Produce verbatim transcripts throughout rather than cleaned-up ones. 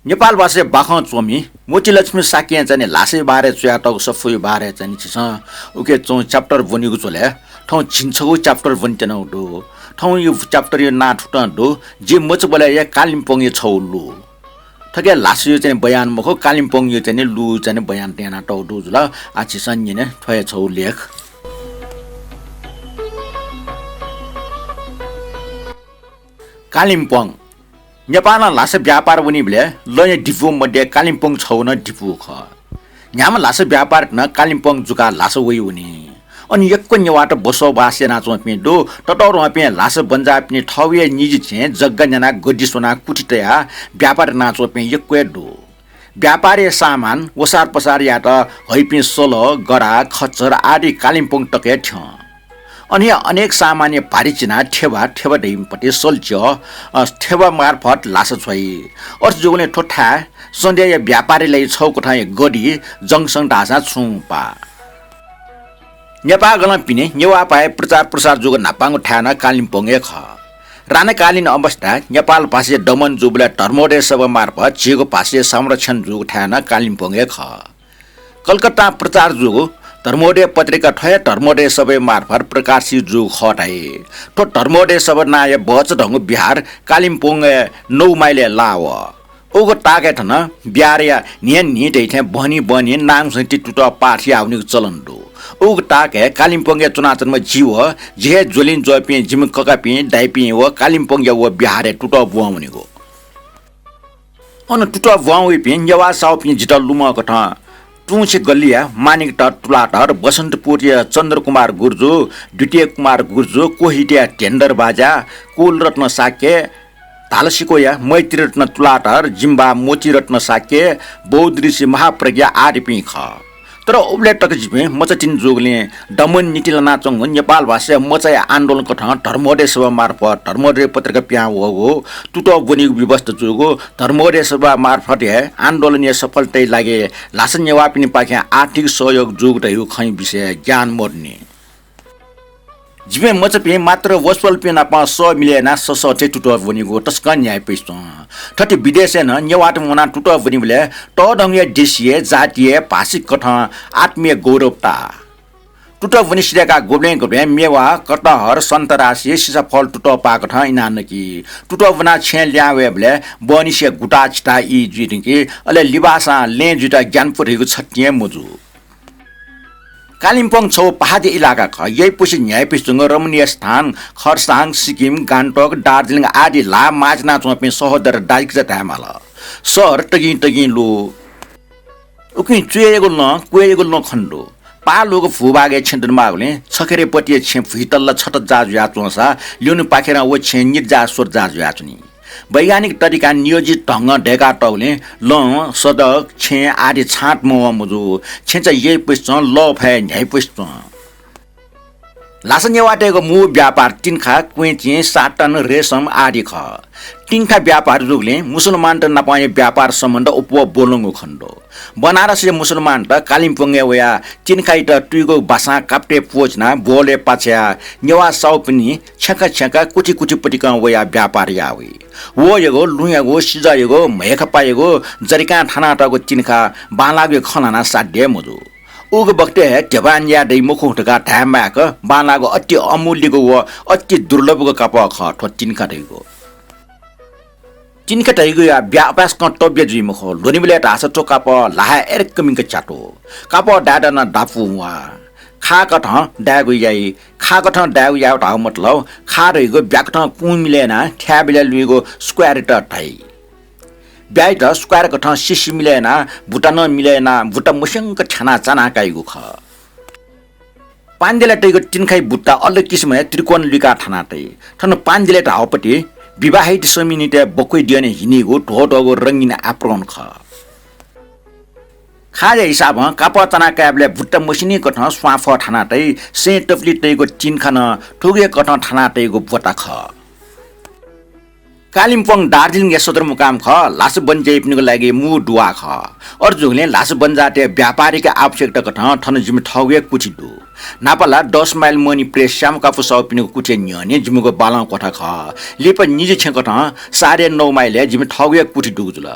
नेपाल भाषाया बाखं च्वमि मोतीलक्ष्मी शाक्यं चाहिँ नि ल्हासया बारे च्वयातःगु सफूया बारे चाहिँ नि झीसं उके च्वंगु chapter ब्वनीगु झ्वलय् थौं झिंछगू chapter ब्वनेत्यनागु दु। थौंया chapter या नां थुकथं दु, जि मचाबलय्‌या कालिम्पोङया छगू लु। थुके ल्हासया चाहिँ नि बयान मखु, कालिम्पोङया चाहिँ नि लुया चाहिँ नि बयान यानातःगु दु जुल। आः झीसं न्यने थ्व हे छगू लेख। कालिम्पोङ। नेपालं ल्हासा व्यापार वनीबलय् लँया दिपू मध्ये कालिम्पोङ छगू नं दिपू खः। न्ह्याम्ह ल्हासा व्यापारीत नं कालिम्पोङ जुकाः ल्हासा वइ वनी। अन यक्व नेवाःत बसोबास यानाच्वंपिं दु। ततःधंपिं ल्हासा बन्जाःपिनि थःगु हे निजी छेँय् जग्गा न्यानाः गद्दी स्वनाः कुथि तयाः व्यापार यानाच्वंपिं यक्व हे दु। व्यापारया सामान, ओसारपसार यायेत हइपिं सल, गरा, खच्चर आदि कालिम्पोङ तक हे थ्यं। अन हे अनेक सामानया भारी चिनाः थेबा, थेबा धइम्ह पति सल्च्यः, अ, थेबा मार्फत ल्हासा छ्वइ। अथे जूगुलिं थ्व थाय् सन्देहया व्यापारीया लागि छगू कथंया गद्दी, junction धाःसां छुं पाः। नेपाःगलंपिनि नेवाःपाखे प्रचार प्रसार जूगु न्हापांगु थाय् नं कालिम्पोङ हे खः। राणाकालीन अवस्थाय् नेपाल भाषाया दमन जूबलय् धर्मोदय सभा मार्फत झीगु भाषाया संरक्षण जूगु थाय् नं कालिम्पोङ हे खः। कलकत्तां प्रचार जूगु धर्मोदय पत्रिका थ्व हे धर्मोदय सभा मार्फत प्रकाशित जूगु खः धाइ। थ्व धर्मोदय सभा नांया भचा धंगु विहार कालिम्पोङय् नौ माइलय् लाः वः। उगु ताकय् थन बिहारया न्हिं न्हिं धइथें बहनी बहनी नामसंगीति तुतः पाठ याः वनीगु चलन दु। उगु ताकय् कालिम्पोङय् च्वनाच्वनाम्ह जि व जि हे ज्वलिं ज्वःपिं जिमि ककापिं, दाइपिं व कालिम्पोङया व बिहारय् तुतः ब्वं वनीगु। अन तुतः ब्वं वइपिं नेवाः साहुपिं जितः लुमंकथं तुंछि गल्लीया मानिकत तुलाधर, बसन्तपुरया चन्द्रकुमार गुर्जु, द्वितीय कुमार गुर्जु, कोहितया ध्येन्दर बाज्या, कुलरत्न शाक्य, धालसिकोया मैत्रीरत्न तुलाधर, जिम्बा मोतीरत्न शाक्य, बौद्धऋषि महाप्रज्ञा आदिपिं खः। तर उबलय् तक जिपिं मचातिनि जूगुलिं दमन निंतिं लानाच्वंगु नेपाल भाषाया मचाया आन्दोलनकथं धर्मोदय सभा मार्फत धर्मोदय पत्रिका पिहां वःगु, तुतः ब्वनीगु व्यवस्था जूगु, धर्मोदय सभा मार्फत हे आन्दोलनया सफलताया लागि ल्हासा नेवाःपिनिपाखें आर्थिक सहयोग जूगु धइगु खँया विषयय् ज्ञान मदुनि। जिपिं मचापिं मात्र वसपोलपिं नाप सः मिले यानाः ससःथें तुतः ब्वनीगु तसकं न्ह्याइपुसे च्वं। थथे विदेशय् नं नेवाःत मुनाः तुतः ब्वनीबलय् तःधंगुया देशीय, जातीय, भाषिक कथं आत्मीय गौरव ताः। तुतः ब्वने सिधय्काः गुबलें गुबलें मेवा, कटहर, सन्तरासि, सिसाफल तुतः पाःकथं इनाः नकी। तुतः ब्वनाः छेँय् लिहां वयेबलय् बहनिसिया गुताः छिताः ई जुइ धुंकी, अले लिबासां लँय् जुइत ग्यानापुगु धइगु छतिं हे मजू। कालिम्पोङ छगू पहाडी इलाका खः। यइपुसे न्ह्याइपुसे च्वंगु रमणीय स्थान, खरसाङ, सिक्किम, गान्तोक, दार्जिलिङ आदि ल्हाः माःजिनाच्वंपिं सहोदर दाजुकिजा धायेमाल। शहर तगिं तगिं लु। उकिं च्वय्‌यागु लँ, क्वय्‌यागु लँ खने दु। पाः लूगु भूभागय् छेँ दनेमाःगुलिं छखेरया पतिया छेँ भुइतल्ला छतज्जा जुयाच्वंसा ल्यूनेपाखेरं व छेँ निज्जा स्वज्जा जुयाच्वनी। वैज्ञानिक तरिकां नियोजित ढंगं दय्‌कातःगुलिं लँ, सडक, छेँ आदि छाँट मवं मजू। छेँचा यइपुसे च्वं, लःफय् न्ह्याइपुसे च्वं। ल्हासा नेवाःतय्‌गु मू व्यापार तिंखा, क्वँय्‌चिं, सातन, रेशम आदि खः। तिंखा व्यापार जूगुलिं मुसलमानत नापंया व्यापार सम्बन्ध अप्वः ब्वलंगु खने दु। बनारसया मुसलमानत कालिम्पोङय् वयाः तिंखायात तुइगु बासां कापतय् प्वःछिनाः ब्वहलय् पाछ्याः नेवाः साहुपिनि छेँखा छेँखा, कुथि कुथि पतिकं वयाः व्यापार याः वइ। वहःयागु, लुँयागु, सिजःयागु, म्हय्‌खापायागु जरिकां थानातःगु तिंखा बांलाःगुया खँ ल्हानाः साध्य हे मजू। उगु बखतय् हे ध्यबा न्याये दइ मखु धकाः धाये माय्‌क बांलाःगु अति अमूल्यगु व अति दुर्लभगु कापः खः थ्व तिंखा धइगु। तिंखा धइगुया व्यापार सकं तब्य जुइ मखु। ल्ह्वनेबलय् धाःसा थ्व कापः ल्हाः हे एरक्कमिक च्यातू। कापः दायेत नं दापू म्वाः। खाकथं दायेगु याइ। खाकथं दायेगु यायेगु धाःगु मतलब खा धइगु ब्याकथं कुँ मिले यानाः थ्याबेलय् लुइगु square-यात धाइ। ब्याइत square कथं सिसि मिले यानाः बुता नं मिले यानाः बुता मस्यंक थ्यानाः चाना काइगु खः। पाँचद्यलय् तइगु तिंखाया बुता अल्ल किसिमं हे त्रिकोण लुइकाः थाना तइ। थन पाँचद्यलय् धाःगु पति विवाहित स्वमिनित बक्वय् द्यःने हिनीगु ध्वधःगु रंगीन apron खः। खाया हिसाबं कापः चाना कायेबलय् बुता मसिनी कथं स्वांफः थाना तइ। सें तपुलि तइगु तिंखा नं थुगु हे कथं थाना तइगु ब्वता खः। कालिम्पोङ दार्जिलिङया सदरमुकाम खः, ल्हासा बनिज्यायापिनिगु लागि मू दुवाः खः। अथे जूगुलिं ल्हासा बनिज्यातय् व्यापारीक आवश्यकता कथं थन जिमि थःगु हे कुथि दु। न्हापा ला दस माइल मनि प्रेस श्यामकापु साहुपिनिगु कुथिया न्ह्यःने जिमिगु बालं क्वथा खः। लिपा निजि छेँ कथं साढे नौ माइलय् जिमि थःगु हे कुथि दुगु जुल।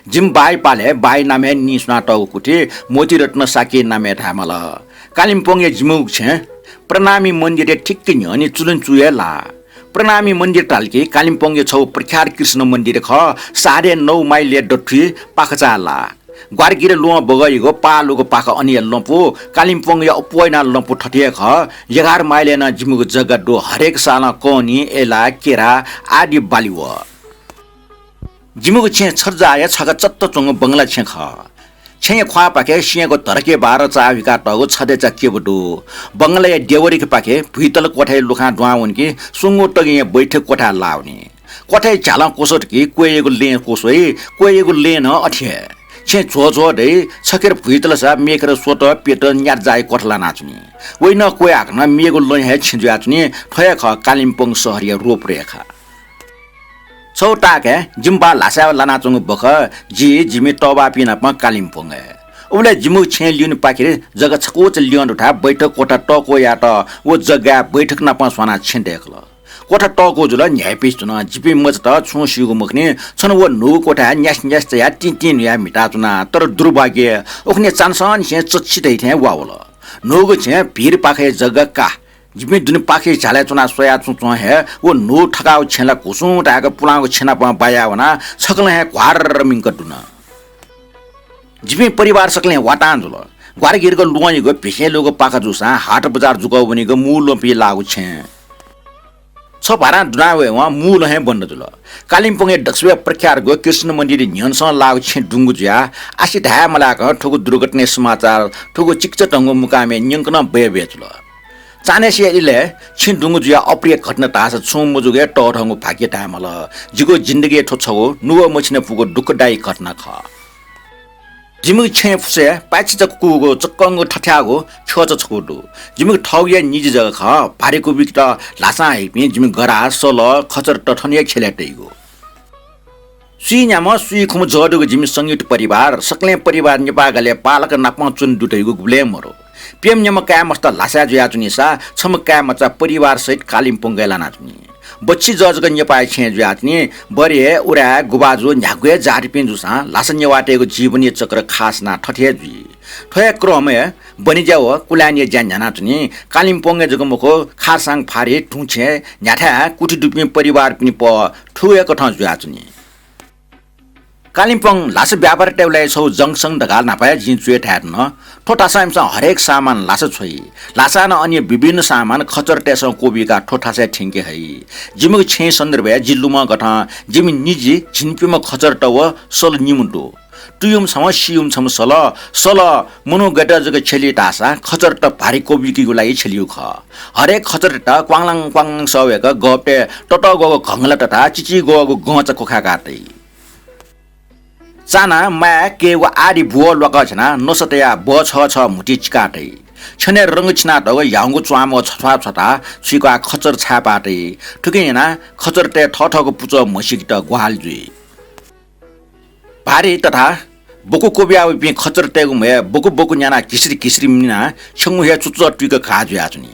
जिमि बाःया पालय् बाःया नामय् निस्वनातःगु कुथि मोतीरत्न शाक्य नामय् धायेमाल। कालिम्पोङया जिमिगु छेँ प्रणामी मन्दिरया ठिक्क न्ह्यःने चुलुञ्चु हे लाः। प्रणामी मन्दिर धाल कि कालिम्पोङया छगू प्रख्यात कृष्ण मन्दिर खः, साढे नौ माइलया दथुइ पाखचाः लाः। ग्वारागिर ल्वहं बगःयागु पाः लुगु पाखा अनया लँपु कालिम्पोङया अप्वः यानाः लँपु थथे हे खः। एघार माइलय् नं जिमिगु जग्गा दु। हरेक सालं कनी, एला, केरा आदि बाली वः। जिमिगु छेँ छर्जाया छखा चत्त च्वंगु बंगला छेँ खः। छेँया ख्वाःपाखे सिँयागु धरके बार चाःहुइकातःगु छदेचा क्यबु दु। बंगलाया देवरिखपाखे भुइतल क्वथाया लुखां दुहां वनी कि सुंगू तगिंया बैठक क्वथाय् लाः वनी। क्वथाया झ्यालं क्वस्वत कि क्वय्‌यागु लँय् क्वस्वइ, क्वय्‌यागु लँय् नं अथे हे। छेँ झ्वःझ्वः दइ, छखेर भुइतलसा मेखेर स्वत, प्यत, न्यात जाःया क्वथा लानाच्वनी। वइ नं क्वय् हाकनं मेगु लँय् हे छेँ जुयाच्वनी। थ्व हे खः कालिम्पोङ शहरया रूपरेखा। छगू ताःकय् जिमि बाः ल्हासाय् लानाच्वंगु बखः जि, जिमि तःबाःपिं नाप कालिम्पोङय्। उबलय् जिमिगु छेँय् लिउने पाखें जग्गा छकूचा ल्यं दुथाय् बैठक क्वथा तःक्वः यायेत व जग्गाय् बैठक नाप स्वानाः छेँ दय्‌कल। क्वथा तःक्वः जुल, न्ह्याइपिं च्वन। जिपिं मचात छुं सीगु मखुनि। छन्हु व न्हूगु क्वथाय् न्यासि न्यासि तयाः तिं तिं न्हुयाः म्हिताच्वना। तर दुर्भाग्य, उखुन्हु चान्हसंनिसें चच्छि धइथें वा वल। न्हूगु छेँ भिरपाखेया जग्गा का। जिपिं दुने पाखेया झ्यालय् च्वनाः स्वया च्वंच्वं हे व न्हू थकाःगु छेँ ला घुसुं धाय्‌क पुलांगु छेँ नाप बाया वनाः छकलं हे घ्वार्र मिंक दुन। जिपिं परिवार सकलें वातां जुल। ग्वारागिरगु ल्वहंयागु भिसें लुगु पाखा जूसां हाट बजार जुकः वनीगु मू लँपुइ लाःगु छेँ। छभारां दुना वयेवं मू लँ हे बन्द जुल। कालिम्पोङया दक्वसिबय् प्रख्यातगु कृष्ण मन्दिरया न्ह्यःनसं लाःगु छेँ दुंगु जुयाः आसे धाये मलाक थुगु दुर्घटनाया समाचार थुगु चिकिचाधंगु मुकामय् न्यंकनं बय्‌बय् जुल। चान्हय्‌सिया इलय् छेँ दुंगु जुयाः अप्रिय घटना धाःसा छुं मजूगु हे तःधंगु भाग्य धायेमाल। जिगु जिन्दगीया थ्व छगू नुगः मछिनापुगु दुःखदायी घटना खः। जिमिगु छेँया फुसय् पाय्‌छि जक कूगु चक्कंगु थथ्याःगु ख्यःचा छकू दु। जिमिगु थःगु हे निजी जग्गा खः। भारी क्वबिकेत ल्हासां हइपिं जिमि गराः, सल, खचरत थन हे ख्यलय् तइगु। सुइन्याम्ह सुइखुम्ह जःदुगु जिमि संयुक्त परिवार, सकलें परिवार नेपाःगालय् बांलाक नापं च्वने दु धइगु गुबलें मदु। प्यम्ह न्याम्ह काय्‌मस्त ल्हासाय् जुयाच्वनीसा छम्ह काय्‌मचा परिवार सहित कालिम्पोङय् लानाच्वनी। बच्छि जः जक नेपाःया छेँय् जुयाच्वनी। बरय्, उराय्, गुभाजु न्ह्यागु हे जातिपिं जूसां ल्हासा नेवाःतय्‌गु जीवनया चक्र खास यानाः थथे हे जुइ। थ्व हे क्रमय् बनिज्या व कुलायनया ज्या न्ह्यानाच्वनी। कालिम्पोङय् जक मखु, खारसाङ, भारी, धुंछेँ न्ह्याथाय् कुथि दुपिं परिवारपिनि पह थुगु हे कथं जुयाच्वनी। कालिम्पोङ ल्हासा व्यापारीतय्‌गु लागिं छगू junction धकाः न्हापा हे जिं च्वय् धाये धुन। थ्व थासं इमिसं हरेक सामान ल्हासा छ्वइ। ल्हासां नं अन विभिन्न सामान खचरतय्‌सं क्वबिकाः थ्व थासय् थ्यंके हइ। जिमिगु छेँया सन्दर्भय् जि लुमंकथं जिमि निजी झिंप्यम्ह खचरत व सल निम्ह दु। तुयुम्ह छम्ह, सियुम्ह छम्ह सल। सल मनू गय्‌त जक छ्यली धाःसा खचरत भारी क्वबिकेगु लागि छ्यलीगु खः। हरेक खचरतय्‌त क्वांलाङ क्वांलाङ सः वय्‌क गःपतय् ततःग्वःगु घंगला तथा चिचिग्वःगु गंचा क्वखाय्‌का तइ। चान्हं, माय्, केगु आदि ब्वः ल्वाकः झ्यानाः नसा तयाः बः छः छः म्हुतुइ चिका तइ। छ्यनय् रंग छिनातःगु ह्याउँगु च्वांम्वः छथ्वाः छथ्वाः छुइकाः खचर छाय्‌पाः तइ। थुकिं यानाः खचरतय् थःथःगु पुचः म्हसीकेत ग्वाहालि जुइ। भारी तथा बकु क्वबिया वइपिं खचरतय्‌गु म्हय् बकु बकु न्यानाः घिस्रि घिस्रि मिनाः छ्यंगु हे चुचः तुइक घाः जुयाच्वनी।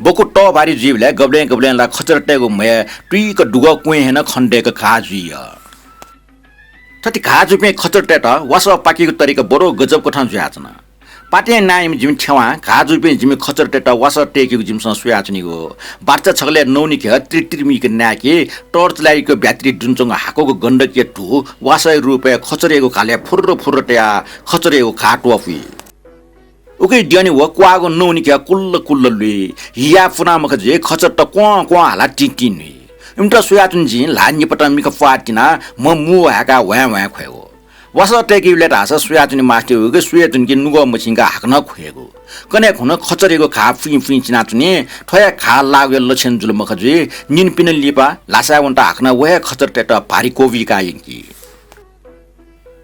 बकु तःभारी जुइबलय् गबलें गबलें ला खचरतय्‌गु म्हय् तुइक दुगः क्वँय् हे नं खनेदय्‌क घाः जुइ यः। थथे घाः जूपिं खचरतय्‌त वासः पाकीगु तरिका बरु गजबकथं जुयाच्वन। पातिं नाइम्ह जिमि थेवां घाः जूपिं जिमि खचरतय्‌त वासः तय्‌केगु जिमिसं स्वयाच्वनीगु। बाचा छगलय् नौनिकय् त्रित्रिमिक नाय्‌के टर्च लाइटया ब्याट्री दुने च्वंगु हाकःगु गण्डकया धू वासःया रूपय् खचरयागु घालय् फुर्र फुर्र तयाः खचरयागु घाः त्वपुइ। उकिया द्यने व क्वाःगु नौनिकय् कुल्ल कुल्ल लुइ। हिया पुना मखा जुइ, खचरत क्वं क्वं हालाः तिं तिं न्हुइ। इमित स्वयाच्वनी जिं ल्हाः निपातं मिखा प्वाः तिनाः म्ह मू हाय्‌काः ह्वाँय् ह्वाँय् ख्वयेगु। वासः तय्‌केबलय् धाःसा स्वयाच्वने मास्ति वइगु, स्वये धुंके नुगः मछिंकाः हाकनं ख्वयेगु। कन्हय् खुन्हु खचरयागु घाः फुइँ फुइँ चिनाच्वनी। थ्व हे घाः लाःगुया लक्षण जुल मखा जुइ। निन्हु पिन्हु लिपा ल्हासाय् वनेत हाकनं व हे खचरतय्‌त भारी क्वबिकाः यंकी।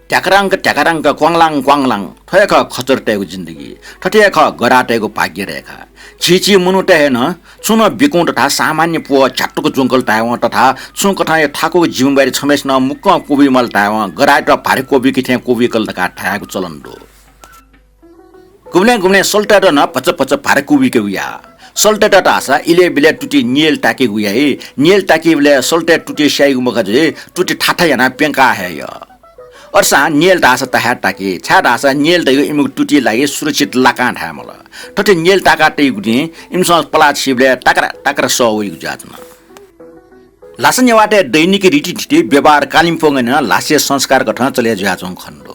ढ्याकरांक ढ्याकरांक क्वांलाङ क्वांलाङ, थ्व हे खः खचरतय्‌गु जिन्दगी। थथे हे खः गरातय्‌गु भाग्यरेखा। झीझी मनूतय् हे नं छुं नं बिकुं तथा सामान्य प्वः झ्यातुक ज्वंकल धायेवं तथा छुं कथंया थाकुगु जिम्मेवारी छम्हय्‌सिनं मुक्कं क्वबुइमाल धायेवं गरातय्‌त भारी क्वबुइके थें क्वबुइकल धकाः धायेगु चलन दु। गुबलें गुबलें सल्टय्‌त नं भचा भचा भार कुबिके वया। सल्टय्‌त धाःसा इलय् बिलय् तुति न्येल ताकेगु याइ। न्येल ताकीबलय् सल्टय् तुति स्याइगु मखु जुइ, तुति थाथा यानाः प्यंका हये यः। अय्‌सां न्येल धाःसा तहाय् ताकी, छाय्‌धाःसा न्येल धइगु इमिगु तुतिइ लागि सुरक्षित लाकां धायेमाल। थथे न्येल ताका तइगुलिं इमिसं पलाः छिबलय् ताकरा ताकरा सः वइगु जुयाच्वन। ल्हासा नेवाःतय् दैनिक रीतिथिति व्यवहार कालिम्पोङय् नं ल्हासया संस्कार कथं चले जुयाच्वंगु खने दु।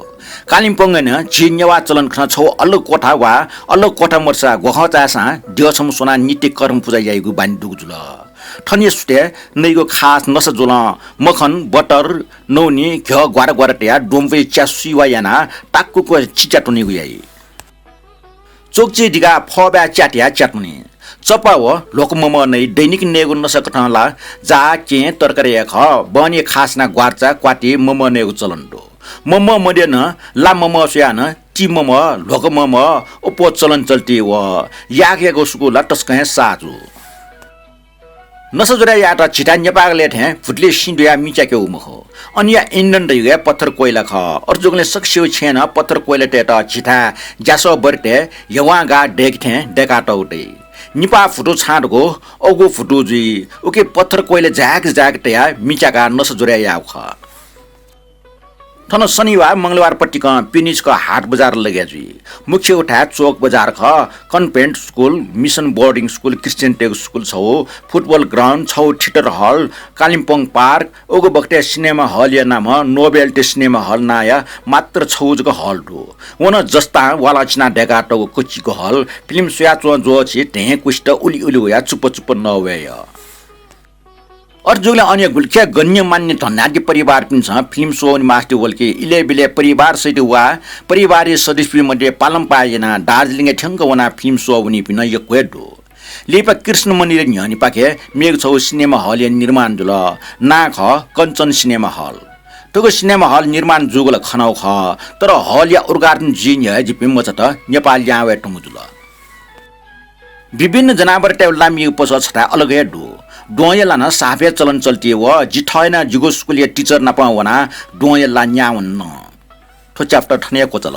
कालिम्पोङय् नं झी नेवाः चलन कथं छगू अलग कोठा वा अलग कोठा मदुसा ग्वखं चाय्‌सां द्यः छम्ह स्वनाः नित्य कर्म पुजा याइगु बानी दुगु जुल। थनया सुथय् नइगु खास नसा ज्वलं मखन, बटर, नौनी, घ्यः ग्वारा ग्वारा तयाः द्वंबुइ च्या सुइवा यानाः ताक्कुक चिच्या त्वनेगु याइ। चोकचिया दिगाः फःबाय् च्या तयाः च्या त्वनी। चपा व ल्ह्वक ममः नइ। दैनिक नयेगु नसा कथं ला जा, कें, तरकारी हे खः। बहनी खास यानाः ग्वारचा, क्वाति, ममः नयेगु चलन दु। ममः मद्यः नं ला ममः स्वयाः नं ति ममः, ल्ह्वक ममः, अप्वः चलन चल्ति वः। याकयागु सुकू ला तसकं हे साः जू। नसा ज्वरय् यायेत झीथाय् नेपाःगलय् थें भुतुलिइ सिँ दुयाः मि च्याकेगु मखु। अनया इन्धन धइगु हे पत्थर कोइला खः। अथे जूगुलिं सकसिगु छेँय् नं पत्थर कोइला तयेत झीथाय् ज्यासः बरितय् ह्यवां गाः दय्‌के थें दय्‌कातःगु दइ। निपाः भुतु छां धुकू, अगू भुतु जुइ। उकी पत्थर कोइला जाय्‌क जाय्‌क तयाः मि च्याकाः नसा ज्वरय् याःगु खः। थन शनिबार, मंगलबार पतिकं पिनिचक हाट बजार लगे जुइ। मुख्य उथाय् चोक बजार खः। Convent school, mission boarding school, क्रिस्चियनतय्‌गु स्कुल छगू, फुटबल ग्राउन्ड छगू, थिएटर हल, कालिम्पोङ पार्क, उगु बखतय् सिनेमा हलया नामं नोबेल्टी सिनेमा हल नांया मात्र छगू जक हल दु। व नं जस्तां वालां चिनाः दय्‌कातःगु कचिक हल। फिल्म स्वयाच्वं ज्वःछि धें कुसित उलि उलि वयाः चुप्पा चुप्पा नवये यः। अथे जूगुलिं अन गुलिखे गण्यमान्य धनाढ्य परिवारपिन्सं फिल्म स्वः वने मास्ति वल कि इलय् बिलय् परिवार सहित वा परिवारया सदस्यपिं मध्ये पालंपाः यानाः दार्जिलिङय् थ्यंक वनाः फिल्म स्वः वनीपिं नं यक्व हे दु। लिपा कृष्ण मन्दिरया न्ह्यःनेपाखे मेगु छगू सिनेमा हलया निर्माण जुल। नां खः कञ्चन सिनेमा हल। थुगु सिनेमा हल निर्माण जूगु ला खनागु खः, तर हलया उद्घाटन जुइ न्ह्यः हे जिपिं मचात नेपाः लिहां वये धुंकूगु जुल। विभिन्न जनावरतय् लामिगु पसः छथाय् अलग हे दु। द्वहंया ला नं साफय् चलन चल्ति वः। जि थः यानाः जिगु स्कुलया टिचर नाप वनाः द्वहंया ला न्याः वने नं। थ्व च्याप्टर थन हे क्वचाल।